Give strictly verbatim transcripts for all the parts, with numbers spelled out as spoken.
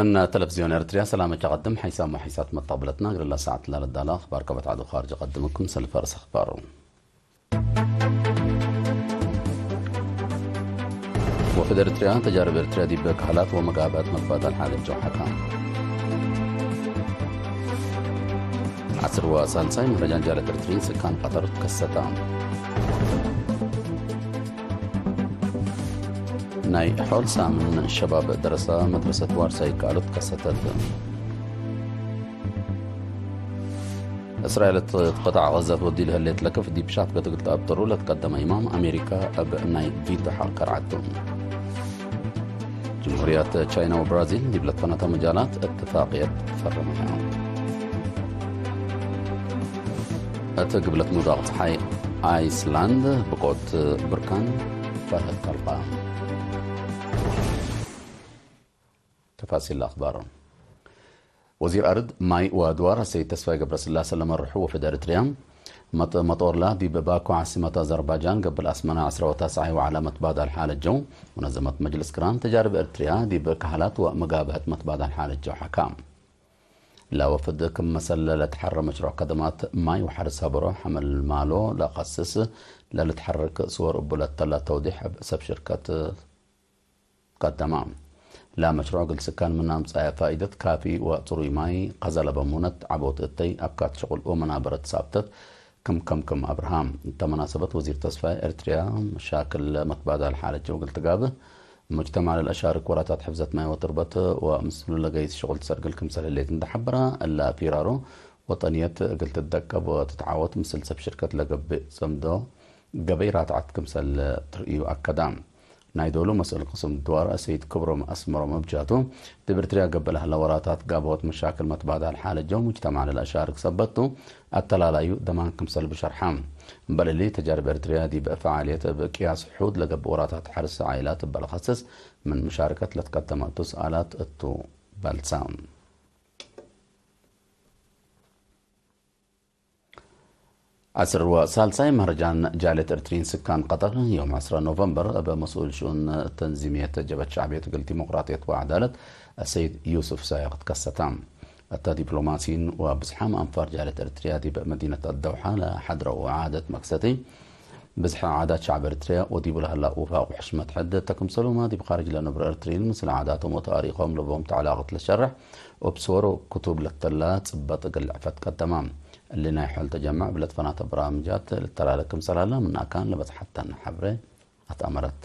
እነ ተለፍዝዮን ኤረትርያ ሰላመ ቻቀድም ሓይሳም ወሓይሳት መተቅብለትና እግል ለሳዕት ላለዳለ አኽባር ከበት ዐዱ ካርጅ ቀድምኩም ሰልፍ አርስ አኽባር። ወፍድ ኤረትርያ ተጃርብ ኤረትርያ ዲብ ከህላት ወመጋብሀት መትባዳል ሓለት ጀው ሐካ። ዐስር ወሳልሳይ መህረጃን ጃለት ኤረትርዪን ስካን ቀጠር ትከሰታ። ናይ ሖል ሳምን ሸባብ ደረሰ መድረሰት ዋርሳይ ካልኦት ከሰተት። እስራኤል እት ቅጣዕ ገዘት ወዲ ለህሌት ለክፍ ዲብ ሻትገት እግል ተአብጥሩ ለትቀደመ ኢማም አሜሪካ እብ ናይ ቪቶ ሐቅ ከርዐቱ። ጅምሁርያት ቻይና ወብራዚል ዲብ ለትፈነተ መጃላት እትፋቅየት ፈረመያ። እት ግብለት ምውዳቅ ጸሓይ አይስላንድ ብቆት ብርካን ፈርህት ከልቃ። ተፋሲል አኽባር። ወዚር አርድ፣ ማይ ወአድዋር አሰይድ ተስፋይ ገብረስላሰ ለመርሑ ወፍድ ኤረትርያ፣ መጥ-፣ መጦርላ ዲብ ባኩ ዓሲመት አዘርባጃን ገብእ ለአስመነ ዐስረ ወተስዓይ ወዐለ መትባዳል ሓለት ጀው፣ ሙነዘመት መጅልስ ክራን ተጃርብ ኤረትርያ ዲብ ከህላት ወመጋብሀት መትባዳል ሓለት ጀው ሐካ። ለወፍድ ክም መሰል ለለትሐረ መሽሩዕ ከደማት ማይ ወሐርስ ሀበሮ ሐመል ማሎ ለከስስ ለልትሐረክ ስወር እቡ ለተላ ተውዲሕ እብ ሰብ ሽርከት ቀደማ። ለመሽሩዕ እግል ስካን ምን አምጸአየ ፋኢደት ካፊ ወጽሩይ ማይ፣ ቀዘ ለበ ሙነት ዐቦት እተይ፣ አብካት ሽቁል ወመናበረት ሳብተት ክም ከምክም አብርሃ። እተ መናሰበት ወዚር ተስፋይ፣ ኤረትርያ መሻክል መትባዳል ሓለት ጀው እግል ትጋብእ፣ ሙጅተማዕ ለልአሻርክ ወራታት ሕፍዘት ማይ ወትርበት ወምስሉ ለገይስ ሽቁል ትሰርግል ክምሰል ህሌት እንዴ ሐበረ፣ እለ ፊራሮ ወጠንየት እግል ትደቀብ ወትትዓወት ምስል ሰብ ሽርከት ለገብእ ጽምዶ ገበይ ራትዐት ክምሰል ትርእዩ አከዳ። ናይ ዶሉ መስኡል ቅስም ድዋር አሰይድ ክብሮም አስመሮም እብ ጃቱ፣ ዲብ ኤረትርያ ገብእ ለሀለ ወራታት ጋብሆት መሻክል መትባዳል ሓለት ጀው ሙጅተማዕ ለልአሻርክ ሰበት ቱ፣ አተላላዩ ደማን ክምሰል ብሸርሐ። እምበል እሊ፣ ተጃርብ ኤረትርያ ዲብ ፈዓልየት እብ ቅያስ ሑድ ለገብእ ወራታት ሐርስ ዓኢላት እበ ለከስስ ምን መሻርከት ለትቀደመ እቱ ሰኣላት እቱ በልሰ። ዐስር ወሳልሳይ መህረጃን ጃልየት ኤረትርዪን ስካን ቀጠር፣ ዮም ዐስረ ኖቨምበር፣ እብ መስኡል ሽኡን ተንዚምየት ጀብሀት ሸዕብየት እግል ዲሞቅራጥየት ወዐዳለት አሰይድ ዩስፍ ሳይቅ ትከሰተ። እተ ዲፕሎማሲን ወብዝሓም አንፋር ጃልየት ኤረትርያ ዲብ መዲነት አደውሐ ለሐድረው ዐደት መክሰቲ፣ ብዝሐ ዓዳት ሸዕብ ኤረትርያ ወዲቡ ለሀላ ውፋቅ ወሕሽመት ሕድ እተ ክምሰሉመ፣ ዲብ ካርጅ ለነብሩ ኤረትርዪን ምስል ዓዳቶም ወተአሪኮም ለቦም ተዕላቀት ለሸርሕ፣ እብ ሶሮ ክቱብ ለተላ ጽበጥ እግል ዕፈት ቀደመ። እሊ ናይ ሖል ተጀመዕ እብ ለትፈናተ በራምጃት ልተላለ ክምሰል ሀለ፣ ምን አካን ለበጽሐተን ሐብሬ አትአመረት።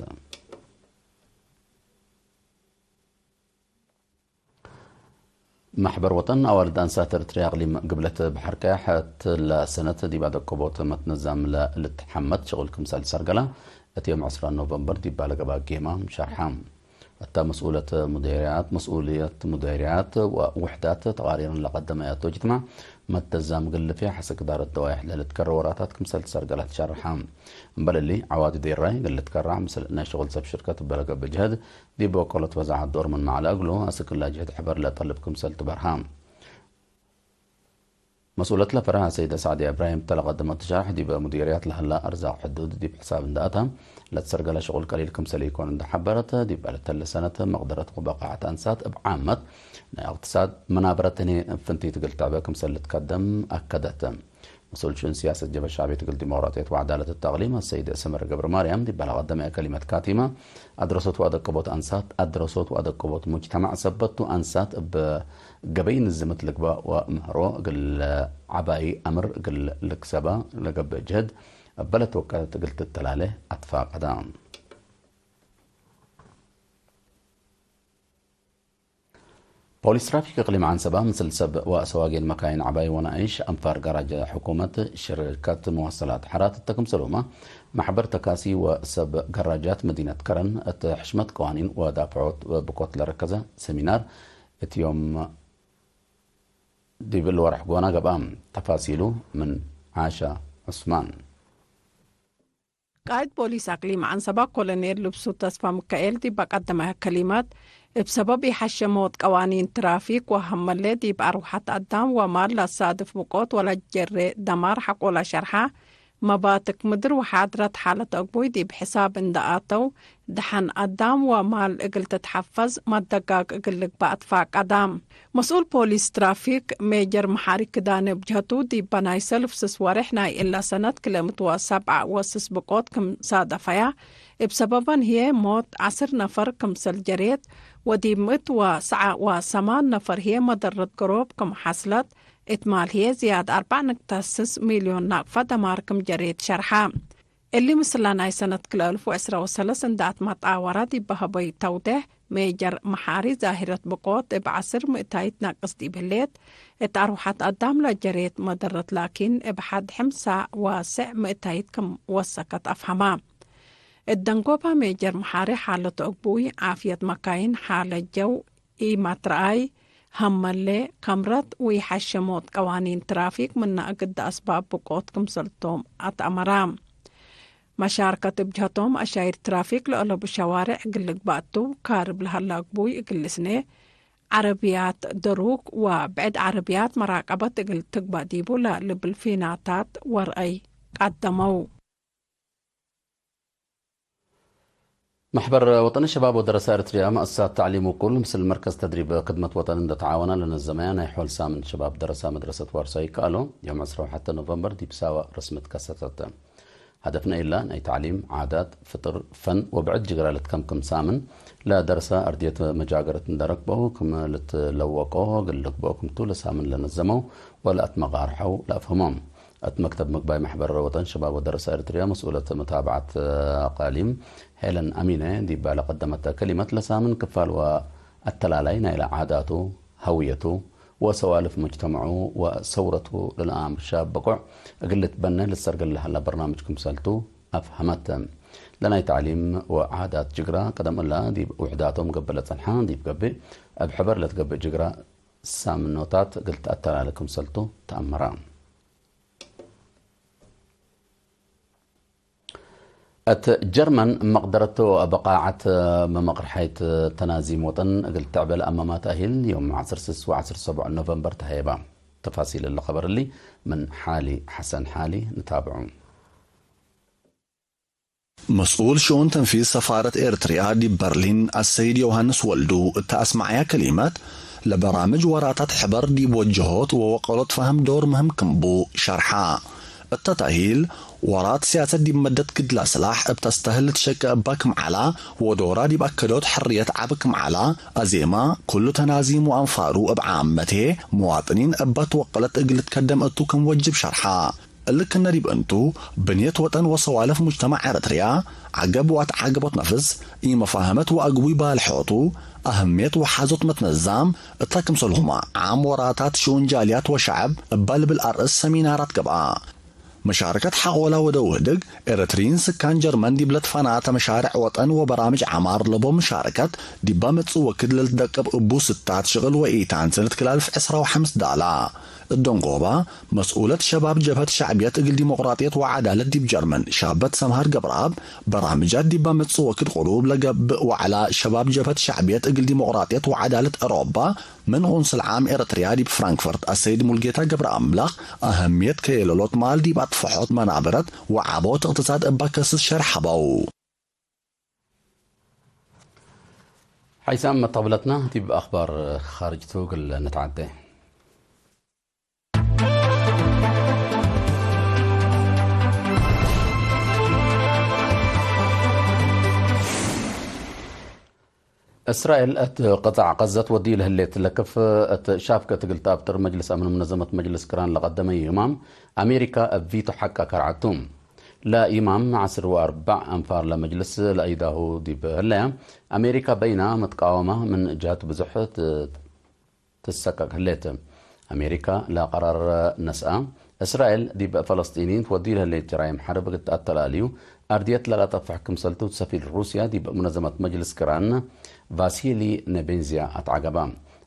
መሕበር ወጠን አዋልድ አንሳት ኤረትርያ አቅሊም ግብለት በሐር ቀያሕ፣ እትለ ሰነት ዲብ አደቀቦት መትነዛም ለልትሐመድ ሽቁል ክምሰል ሰርገላ፣ እት ዮም ዐስረ ኖቨምበር ዲብ ባለገባ ጌማ ሸርሐ። እተ መስኡለት ሙዴርያት፣ መስኡልየት ሙዴርያት ወውሕዳት ተቃሪርን ለቀደመያቶ እጅትማዕ፣ መትነዛም ግልፍየ ሐሰክ እዳረት ደዋይሕ ለልትከረ ወራታት ክምሰል ትሰርገላ ትሸርሐ። እምበል እሊ፣ ዐዋዲ ዴራይ እግል ልትከራዕ ምስል ናይ ሽቁል ሰብ ሽርከት እበ ለገብእ ጀህድ፣ ዲብ ወቀሎት በዛዐት ዶር ምን መዓለ እግሉ፣ አስክ እላ ጅህድ ሕበር ለጠልብ ክምሰል ትበርሀ። መስኡለት ለፈረህ አሰይደ ሳዕዲ እብራሂም እተ ለቀደመቱ ሸርሕ፣ ዲብ ሙዲርያት ለሀላ አርዛቅ ሕዱድ ዲብ ሕሳብ እንደ አታ፣ ለትሰርገለ ሽቁል ቀሊል ክምሰል ኢኮን እንደ ሐበረት፣ ዲብ ዕለተለ ሰነት መቅደረት ወበቃዐት አንሳት እብ ዓመት ናይ እቅትሳድ መናበረት ህኔ ፍንቲት እግል ተዕበ ክምሰል ልትከደም አከደት። መስኡል ሽኡን ሲያሰት ጀብሀት ሸዕብየት እግል ዲሞቅራጥየት ወዐዳለት እት አቅሊም አሰይድ ሰመረ ገብረማርያም ዲብ ለቀደመ ከሊመት ካቲመ፣ አድረሶት ወአደቀቦት አንሳት፣ አድረሶት ወአደቀቦት ሙጅተማዕ ሰበት ቱ፣ አንሳት እብ ገበይ ንዝምት ልግባእ ወምህሮ እግል ዐባይ አምር እግል ልክሰባ ለገብእ ጅህድ እበ ለትወቀለት እግል ትተላሌ አትፋቀዳ። ፖሊስ ትራፊክ እቅሊም ዐንሰባ፣ ምስል ሰብ ወአሰዋጌን መካይን ዐባይ ወነአይሽ አንፋር ጋራጅ ሕኩመት ሽርከት መዋሰላት ሐራት እተ ክምሰልሁመ፣ መሕበር ተካሲ ወሰብ ጋራጃት መዲነት ከረን እት ሕሽመት ቀዋኒን ወዳፍዖት ብኮት ለረከዘ ሰሚናር እት ዮም ዲብ እሊ ወርሕ ጎና ገብአ። ተፋሲሉ ምን ዓሻ ዑስማን። ቃእድ ፖሊስ አቅሊም ዐንሰባ ኮሎኔል ልብሱ ተስፋ ምካኤል ዲብ አቀደመ ከሊማት፣ እብ ሰበብ ኢሐሸ ሞት ቀዋኒን ትራፊክ ወሀመለ ዲብ አርወሐት አዳም ወማል ለአሳድፍ ብቆት ወለጀሬ ደማር ሐቆ ለሸርሐ፣ መባትክ ምድር ወሓድረት ሓለት አግቡይ ዲብ ሕሳብ እንደ አተው፣ ደሐን አዳም ወማል እግል ትትሐፈዝ መደጋግ እግል ልግባእ ትፋቀዳ። መስኡል ፖሊስ ትራፊክ ሜጀር መሓሪ ክዳነ እብ ጀህቱ፣ ዲበ ናይ ሰልፍ ስስ ወሬሕ ናይ እለ ሰነት ክልኤ ምእት ወሰብዓ ወስስ ብቆት ክም ሳደፈያ፣ እብ ሰበበን ህዬ ሞት ዐስር ነፈር ክምሰል ጀሬት፣ ወዲብ ምእት ወሰዓ ወሰማን ነፈር ህዬ መደረት ገሮብ ክም ሐስለት፣ እት ማል ህዬ ዝያድ አርበዕ ንቅጠ ስስ ሚልዮን ናቅፈ ደማር ክም ጀሬት ሸርሐ። እሊ ምስላ ናይ ሰነት ክልኤ አልፍ ወዕስራ ወሰለስ እንደ አትመጣወረ ዲብ ሀበዩ ተውዴሕ፣ ሜጀር መሓሪ ዛሂረት ብቆት እብ ዐስር ምእታይት ናቅስ ዲብ ህሌት፣ እት አርወሐት አዳም ለጀሬት መደረት ላኪን እብ ሐድ ሕምሳ ወስዕ ምእታይት ክም ወሰከት አፍሀማ። እት ደንጎባ ሜጀር መሓሪ ሓለቱ እግቡይ፣ ዓፍየት መካይን፣ ሓለት ጀው፣ ኢመትረኣይ፣ ሀመሌ፣ ከምረት ወኢሐሸሞት ቀዋኒን ትራፊክ ምነ እግደ አስባብ ብቆት ክምሰልቶም አትአመራ። መሻርከት እብ ጀህቶም አሻይር ትራፊክ ለአለቡ ሸዋሬዕ እግል ልግባእ ቱ፣ ካርብ ለሀለ አግቡይ እግል ልስኔ፣ ዐረብያት ደሩክ ወብዕድ ዐረብያት መራቀበት እግል ትግበእ ዲቡ ለልብል ፊናታት ወርአይ ቀደመው። መሕበር ወጠኒ ሸባብ ወደረሰ ኤረትርያ፣ መአሰሳት ተዕሊም ውቁል ምስል መርከዝ ተድሪብ ክድመት ወጠን እንደ ተዓወና ለነዘመያ ናይ ሖል ሳምን ሸባብ ደረሳ መድረሰት ዋርሳይ ይከኣሎ፣ ዮም ዕስራ ወሐተ ኖቨምበር ዲብ ሳዋ ርስምት ከሰተት። ሀደፍነ ኢላ ናይ ተዕሊም፣ ዓዳት፣ ፍጥር፣ ፈን ወብዕድ ጅግራ ልትከምክም ሳምን ለደረሰ አርድየት መጃገረት እንደ ረክበው ክም ልትለወቆ እግል ልግበኦ ክምቱ ለሳምን ለነዘመው ወለአትመቃርሐው ለአፍህሞም። እት መክተብ ምግባይ መሕበር ወጠን ሸባብ ወደረሰ ኤረትርያ መስኡለት መታብዐት አቃሊም ሄለን አሚነ ዲባ ለቀደመተ ከሊመት፣ ለሳምን ክፋል ወአተላላይ ናይለ ዓዳቱ፣ ሀውየቱ ወሰዋልፍ ሙጅተመዑ ወሰውረቱ ለለአምር ሻብ በቁዕ እግል ልትበነ ልትሰርገል ለሀለ በርናምጅ ክምሰልቱ አፍሀመት። ለናይ ተዕሊም ወዓዳት ጅግራ ቀደም እላ ዲብ ውሕዳቶም ገብእ ለጸንሐ ዲብ ገብእ፣ እብ ሕበር ለትገብእ ጅግራ ሳምኖታት እግል ተአተላለ ክምሰልቱ ተአመረ። እት ጀርመን መቅደረት ወበቃዐት መመቅርሐይት ተናዚም ወጠን እግል ትዕበ ለአመማ ተእሂል ዮም ዐስር ስስ ወዐስር ሰቡዕ ኖቨምበር ተሀየበ። ተፋሲል እሊ ኸበር እሊ ምን ሓሊ ሐሰን ሓሊ ንታብዑ። መስኡል ሽኡን ተንፊዝ ሰፋረት ኤርትርያ ዲብ በርሊን አሰይድ ዮሃንስ ወልዱ እተ አስመዐያ ከሊመት፣ ለበራምጅ ወራታት ሕበር ዲብ ወጀሆት ወወቀሎት ፈሀም ዶር ምህም ክም ቡ ሸርሐ። እተ ተእሂል፣ ወራት ሲያሰት ዲብ መደት ግድላ ስላሕ እብ ተስተህል ልትሸቄ እባ ክም ዐላ ወዶራ ዲብ አከዶት ሕርየት ዐቢ ክም ዐላ፣ አዜማ፣ ኩሉ ተናዚም ወአንፋሩ እብ ዓመት ህዬ፣ መዋጥኒን እባ ትወቀለት እግል ልትከደም እቱ ክም ወጅብ ሸርሐ። እሊ ክነ ዲብ እንቱ፣ ብንየት ወጠን ወሰዋልፍ ሙጅተማዕ ኤረትርያ፣ ዐገብ ወአትዓገቦት ነፍስ፣ ኢመፋህመት ወአግቡይ ባልሖቱ፣ አህምየት ወሓዞት መትነዛም፣ እተ ክምሰልሁመ ዓም ወራታት ሽኡን ጃልያት ወሸዐብ እባ ልብል አርእስ ሰሚናራት ገብአ። መሻረከት ሐቆላ ወደውህድግ፣ ኤረትርዪን ስካን ጀርመን ዲብ ለትፈናተ መሻርዕ ወጠን ወበራምጅ ዐማር ለቦ መሻረከት፣ ዲባ መጽእ ወክድ ለልትደቀብ እቡ ስታት ሽቅል ወኢታን ሰነት ክላልፍ ዕስራ ወሐምስ ዳላ። እት ደንጎባ፣ መስኡለት ሸባብ ጀብሀት ሸዕብየት እግል ዲሞቅራጥየት ወዐዳለት ዲብ ጀርመን ሻበት ሰምሃር ገብረአብ፣ በራምጃት ዲባ መጽእ ወክድ ቅሩብ ለገብእ ወዐላ ሸባብ ጀብሀት ሸዕብየት እግል ዲሞቅራጥየት ወዐዳለት ኤሮባ ምን ቁንስል ዓም ኤረትርያ ዲብ ፍራንክፈርት አሰይድ ሙልጌታ ገብረአምላክ፣ አህምየት ከየለሎት ማል ዲብ አጥፈሖት መናበረት ወዐቦት እቅትሳድ እባ ከስስ ሸርሕ ሀበው። ሓይሳም መተቅብለትና ዲብ አኽባር ኻርጅቱ እግል ንትዓዴ። እስራኤል እት ቅጣዕ ቀዘት ወዲ ለህሌት ለክፍ እት ሻፍከት እግል ተአብጥር መጅልስ አምን ሙነዘመት መጅልስ ቅራን ለቀደመ ይማም አሜሪካ እብ ቪቶ ሐቀ ከርዐቱ። ለይማም ዐስር ወአርበዕ አንፋር ለመጅልስ ለአይዳሁ ዲብ ህለየ፣ አሜሪካ በይና መትቃወማ ምን ጀሀት ብዙሕ ት-፣ ትሰቀቅ ህሌት። አሜሪካ ለቀራር ነስአ፣ እስራኤል ዲብ ፈለስጢንይን ትወድዩ ለህሌት ጀራይም ሐርብ እግል ተአተላልዩ፣ አርድየት ለላጠፍሕ ክምሰልቱ ሰፊር ሩስያ ዲብ ሙነዘመት መጅልስ ቅራን ቫሲሊ ኔቤንዝያ አትዐገበ።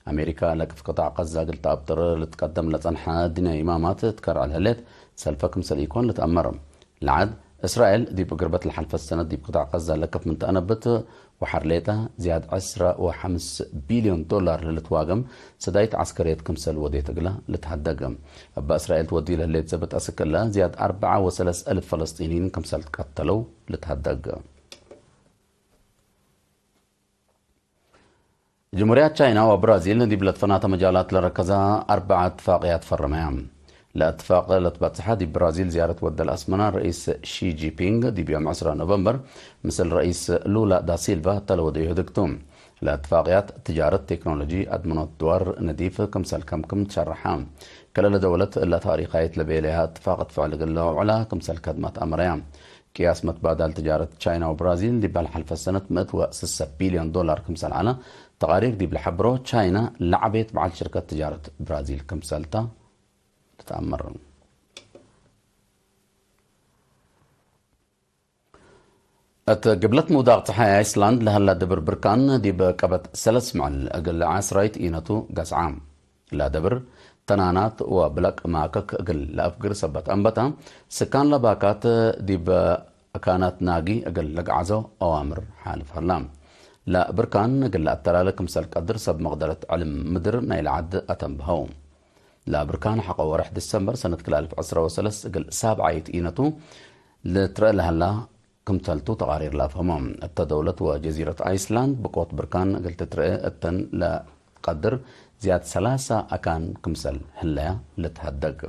አሜሪካ ለክፍ ቅጣዕ ቀዛ እግል ተአብጥር ልትቀደም ለጸንሐ ድንያ ይማማት ትከርዐ ለህሌት ሰልፈ ክምሰል ኢኮን ልትአመር። ለዐድ እስራኤል ዲብ ግርበት ለሐልፈት ሰነት ዲብ ቅጣዕ ቀዛ ለከፍ ምን ተአነብት ወሐር ሌጠ ዝያድ ዕስራ ወሐምስ ቢልዮን ዶላር ለልትዋገም ሰዳይት ዐስከርየት ክምሰል ወዴት እግለ ልትሀደግ። እበ እስራኤል ትወድዩ ለህሌት ዘብጥ አስክ እለ ዝያድ አርበዓ ወሰለስ እልፍ ፈለስጢንይን ክምሰል ትቀተለው ልትሀደግ። ጅምሁርያት ቻይና ወብራዚል ዲብ ለትፈናተ መጃላት ለረከዛ አርበዐ እትፋቅያት ፈረመያ። ለእትፋቅ ለትበጽሐ ዲብ ብራዚል ዝያረት ወደ ለአስመና ረኢስ ሺ ጂፒንግ ዲብ ዮም ዕስራ ኖቨምበር ምስል ረኢስ ሉላ ዳሲልቫ እተ ለወደዩ ህድግቱ። ለእትፋቅያት ትጃረት፣ ቴክኖሎጂ፣ አድመኖት ድዋር ነዲፍ ክምሰል ከምክም ትሸረሐ። ከለለ ደውለት እለ ታሪካይት ለቤለያ እትፋቅ እት ፍዕል እግል ለአውዕላ ክምሰል ከድመት አመረያ። ቅያስ መትባዳል ትጃረት ቻይና ወብራዚል ዲብ ለሐልፈ ሰነት ምእት ወስሰ ቢልዮን ዶላር ክምሰል ዐለ። ተቃሪር ዲብ ለሐብሮ፣ ቻይና ለዐቤት በዐል ሽርከት ትጃረት ብራዚል ክምሰልታ ልትአመር። እት ግብለት ምውዳቅ ጸሓይ አይስላንድ ለሀላ ደብር ብርካን ዲብ ቀበት ሰለስ ምዕል እግል ዐስራይት ኢነቱ ገስዓ። ለደብር ተናናት ወብለቅ ማከክ እግል ለአፍግር ሰበት አንበታ፣ ስካን ለባካት ዲብ አካናት ናጊ እግል ልግዓዞ አዋምር ሓልፍ ሀላ። ለብርካን እግል ለአተላለ ክምሰል ቀድር ሰብ መቅደረት ዕልም ምድር ናይለ ዐድ አተንብሀው። ለብርካን ሐቆ ወርሕ ዲሰምበር ሰነት ክልኤ አልፍ ዕስራ ወሰለስ እግል ሳብዓይት ኢነቱ ልትረአ ለሀላ ክምተልቱ ተቃሪር ለአፍሀሞ። እተ ደውለት ወጀዚረት አይስላንድ ብቆት ብርካን እግል ትትረአ እተን ለትቀድር ዝያድ ሰላሳ አካን ክምሰል ህለያ ልትሀደግ።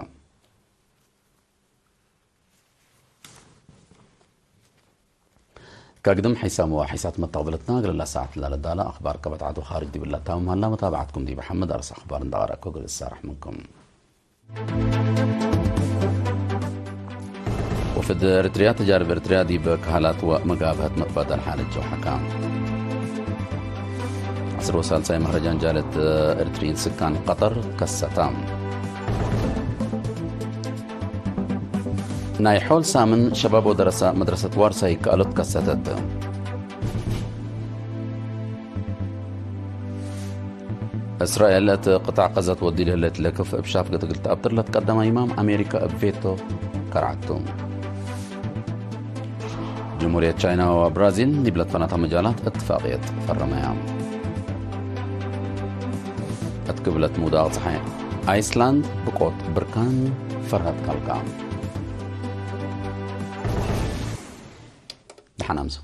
ከግድም ሐይሳም ወሐይሳት መተቅብለትና እግለ ለሳዐት ለለዳለ አኽባር ከበድ ዐድ ወኻርጅ ዲብላ ታምም ሀላ። መታብዐትኩም ዲብ ሐመድ አርስ አኽባር እንደ ቀረእኩ እግል እሳረሕ ምንኩም። ወፍድ ኤርትርያ ተጃርብ ኤርትርያ ዲብ ከሃላት ወመጋብሀት መትባዳል ሓለት ጀው ሐካ። ዐስር ወሳልሳይ መህረጃን ጃለት ኤርትርይን ስካን ቀጠር ከሰታ። ናይ ሖል ሳምን ሸባብ ወደረሰ መድረሰት ዋርሳይ ይከአሎ ትከሰተት። እስራኤል እት ቅጣዕ ቀዘት ወዲ ለህሌት ለክፍ እብ ሻፍገት እግል ተአብጥር ለትቀደመ ኢማም አሜሪካ እብ ቬቶ ከርዐቱ። ጅምሁርየት ቻይና ወብራዚል ዲብ ለትፈናተ መጃላት እትፋቅየት ፈረመያ። እት ግብለት ምውዳቅ ጸሓይ አይስላንድ ብቆት ብርካን ፈርሀት ካልካ። ደሐን አምሰው።